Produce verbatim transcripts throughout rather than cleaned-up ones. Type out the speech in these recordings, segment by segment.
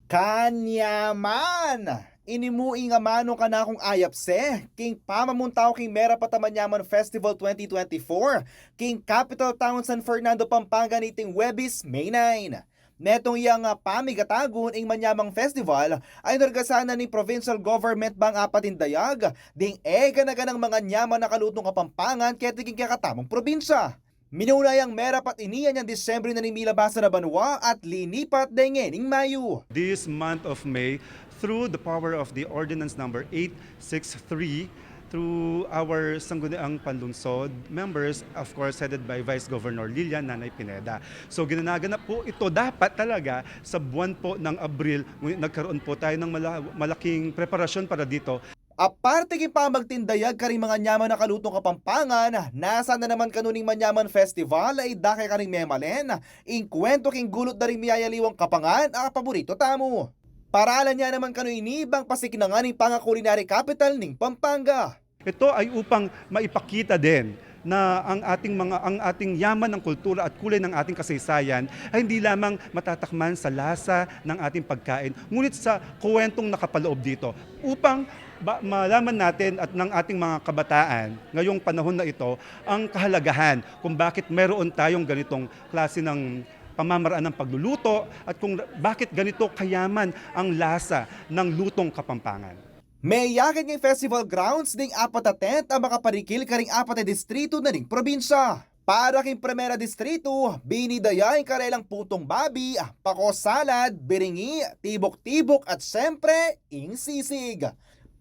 Kanyaman! Ini mu ing amanu kanakung ayap se king pamamunta ku king Merapat a Manyaman Festival twenty twenty-four king capital town San Fernando, Pampanga, niting Huwebes, May nine. Netung yang, ah, pamigatagun ing manyamang festival a inorganisan na ning provincial government bang apat ing dayag ding e gana-ganang manganyaman a kalutung Kapampangan keti king kekatamung probinsya. Minuna yang merapat ini anyang Disyembre na ning milabasan a banua at linipat deng ngening Mayu. This month of May, through the power of the Ordinance Number eight six three, through our Sangguniang Panlungsod members, of course, headed by Vice Governor Lilian Nanay Pineda. So, ginanaganap po ito dapat talaga sa buwan po ng Abril, ngunit nagkaroon po tayo ng mala-, malaking preparasyon para dito. Aparte king pamagtindayag karing manganyaman a kalutung Kapampangan, nasa na naman kanu ning manyaman festival a idake karing memalen ing kwentu king gulut da ring miyayaliwang Kapangan a paborito tamu. Paralan ya naman kanu ini bang pasiknangan ing panga-culinary capital ning Pampanga. Ito ay upang maipakita din na ang ating mga, ang ating yaman ng kultura at kulay ng ating kasaysayan ay hindi lamang matatakman sa lasa ng ating pagkain, ngunit sa kuwentong nakapaloob dito. Upang ba, malaman natin at ng ating mga kabataan ngayong panahon na ito ang kahalagahan kung bakit meron tayong ganitong klase ng pamamaraan ng pagluluto at kung bakit ganito kayaman ang lasa ng lutong Kapampangan. Meyakit king festival grounds ding apat a tent a makaparikil karing apat a distrito na ning probinsya. Para king primera distrito, binidaya ing karelang putung babi, pako salad, biringi, tibuk-tibuk at siyempre, ing sisig.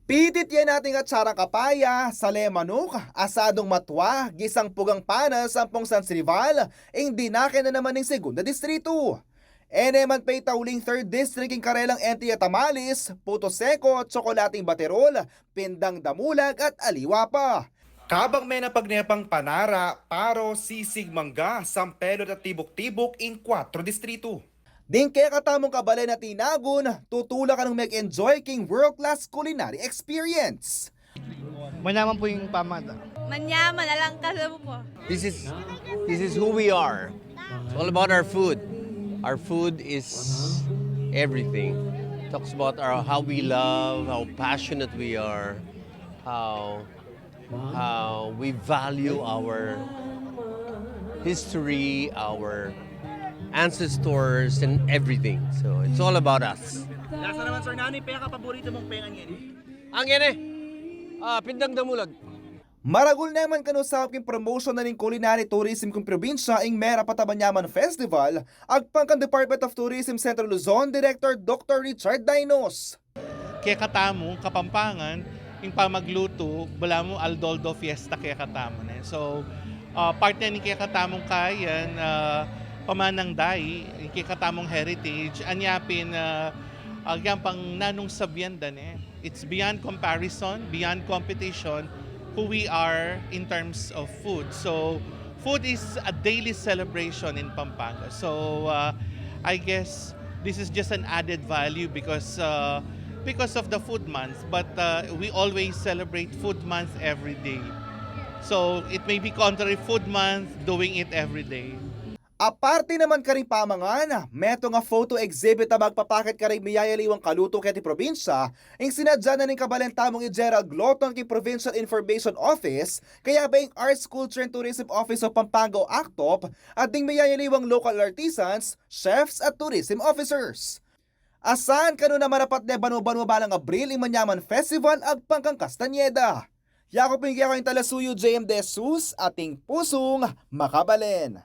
Pitit ya nating atsarang kapaya, sale manuk, asadung matwa, gisang pugang panes, ampong San Srival, ing dinake na naman ning segunda distrito. E naman petauli ing third district ing karelang enti a tamales, puto seko, tsokolateng baterol, pindang damulag at aliwa pa. Kabang menapag ne pang panara, paro, sisig, mangga, sampelot at tibuk-tibuk ing kwatro distrito. Ding kekatamung kabalen a tinagun, tutula kanung mag-enjoy king world-class culinary experience. Manyaman pu ing pamata. Manyaman, alang kasabu po. This is, this is who we are. It's all about our food. Our food is everything. Talks about our, how we love, how passionate we are, how, how we value our history, our ancestors, and everything. So, it's all about us. Lasa naman, sir, nanu ing peka-paborito mung pengan ngeni? Ang ngeni, ah, pindang damulag. Maragul naman kanu saup king promotion na ning culinary tourism king probinsya ing Merapat a Manyaman Festival, agpang kang Department of Tourism Central Luzon Director Doctor Richard Dainos. Kekatamu, Kapampangan, ing pamaglutu, balamu aldo-aldo fiesta kekatamu ne. So, ah, part ne ning kekatamung kayan, ah, pamanang dayi, ing kekatamung heritage, anya pin, ah, agyang pang nanung sabian da ne. It's beyond comparison, beyond competition, who we are in terms of food. So, food is a daily celebration in Pampanga. So, uh, I guess this is just an added value because, uh, because of the food month. But, uh, we always celebrate food month every day. So, it may be contrary food month, doing it every day. Aparte naman karing pamangan, metung a photo exhibit a magpapakit karing miyayaliwang kalutu keti probinsya, ing sinadya na ning kabalen tamung i Gerald Gloton king Provincial Information Office, kayabe ing Arts, Culture and Tourism Office of Pampanga o ACTOP, at ding miyayaliwang local artisans, chefs at tourism officers. Asan kanu na marapat ne banua-banua balang Abril ing Manyaman Festival agpang kang Castañeda. Yaku pin kaya ing talasuyu J M De Jesus, atin pusung makabalen.